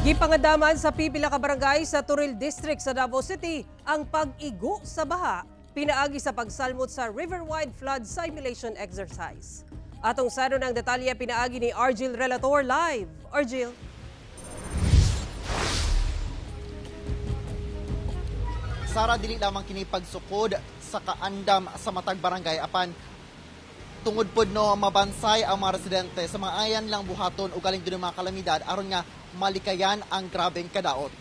Gipangandaman sa pipila ka barangay sa Toril District sa Davao City ang pag-igo sa baha pinaagi sa pagsalmot sa Riverwide Flood Simulation Exercise. Atong saron ang detalye pinaagi ni Argil Relator live. Argil. Sara, dili lamang kini pagsukod sa kaandam sa matag barangay apan tungod pod no mabansay ang mga residente sa mga ayan lang buhaton o galing dunay mga kalamidad aron nga malikayan ang grabeng kadaot.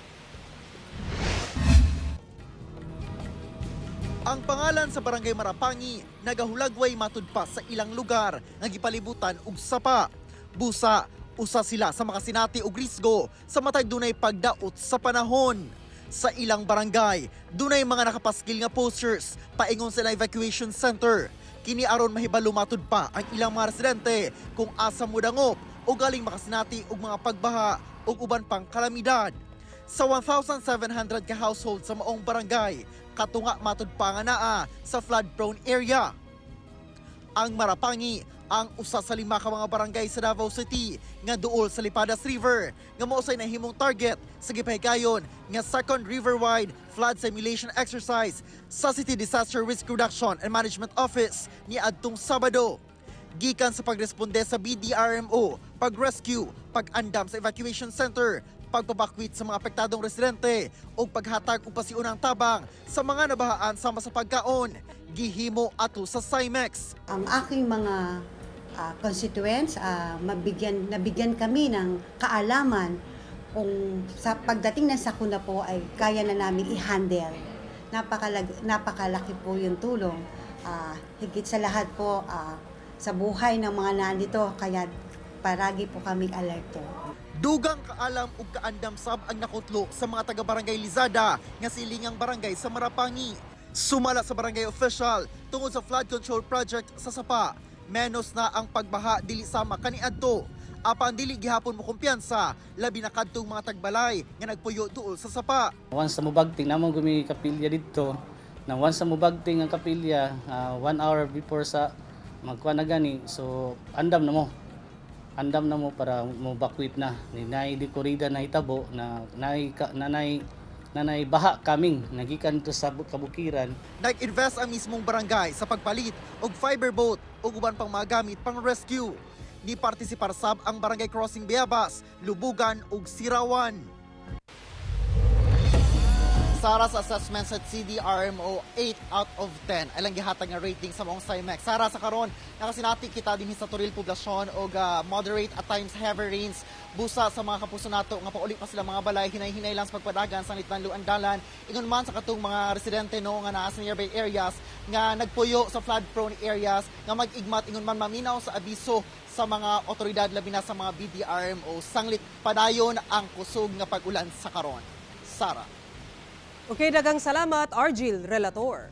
Ang pangalan sa Barangay Marapangi nagahulagway matud pa sa ilang lugar nga gipalibutan og sapa. Busa, usa sila sa makasinati og risgo sa matag dunay pagdaot sa panahon. Sa ilang barangay, dunay mga nakapaskil nga posters paingon sa ilang evacuation center. Kini aron mahibalo matud pa ang ilang mga residente kung asa modangop o galing makasinati og mga pagbaha ug uban pang kalamidad. Sa 1,700 ka household sa maong barangay, katunga matud pa nga naa sa flood-prone area. Ang Marapangi ang usa sa lima ka mga barangay sa Davao City nga duol sa Lipadas River nga mao say nahimong target sa gipahigayon nga second riverwide flood simulation exercise sa City Disaster Risk Reduction and Management Office niadtong Sabado. Gikan sa pagresponde sa BDRMO, pag-rescue, pag-andam sa evacuation center, pagpabakwit sa mga apektadong residente ug paghatag og pasiunang tabang sa mga nabahaan sama sa pagkaon, gihimo ato sa CIMEX. Ang aking mga constituents, nabigyan kami ng kaalaman kung sa pagdating ng sakuna po ay kaya na namin i-handle. Napakalaki po yung tulong. Higit sa lahat po, sa buhay ng mga nandito, kaya paragi po kaming alerto. Dugang kaalam ug kaandam sab ang nakutlo sa mga taga-barangay Lizada nga silingang barangay sa Marapangi. Sumala sa barangay official tungod sa flood control project sa Sapa, menos na ang pagbaha dili sama kaniadto. Apan dili gihapon mo kumpiyansa labi na kadtong mga tagbalay nga nagpuyo duol sa sapa. Once na mubagting namo gumi kapilya didto. Na once na mubagting ang kapilya, 1 hour before sa magkuha na gani, so andam na mo. Andam na mo para mo bakwit na. Ni nay di korida na hitabo na nay nanay nanay baha kaming nagikan to sa kabukiran. Nag-invest ang mismong barangay sa pagpalit og fiber boat ug uban pang mga gamit pang rescue. Ni partisipar sab ang Barangay Crossing Biabas, Lubugan ug Sirawan. Sara, sa assessment sa CDRMO, 8 out of 10 ilang gihatag nga rating sa maong CIMEX. Sara, sa karon nakasinati kita dinhi sa Toril poblasyon og moderate at times heavy rains. Busa sa mga kapuso nato nga pauli pa sila mga balay, hinay-hinay lang sa pagpadagan sa nitbanlo andalan. Ingon man sa katong mga residente no nga naa sa nearby areas nga nagpuyo sa flood prone areas nga mag-igmat, ingon man maminaw sa abiso sa mga otoridad, labi na sa mga BDRMO, sanglit padayon ang kusog nga pag-ulan sa karon. Sara. Okay, dagang salamat, Argil Relator.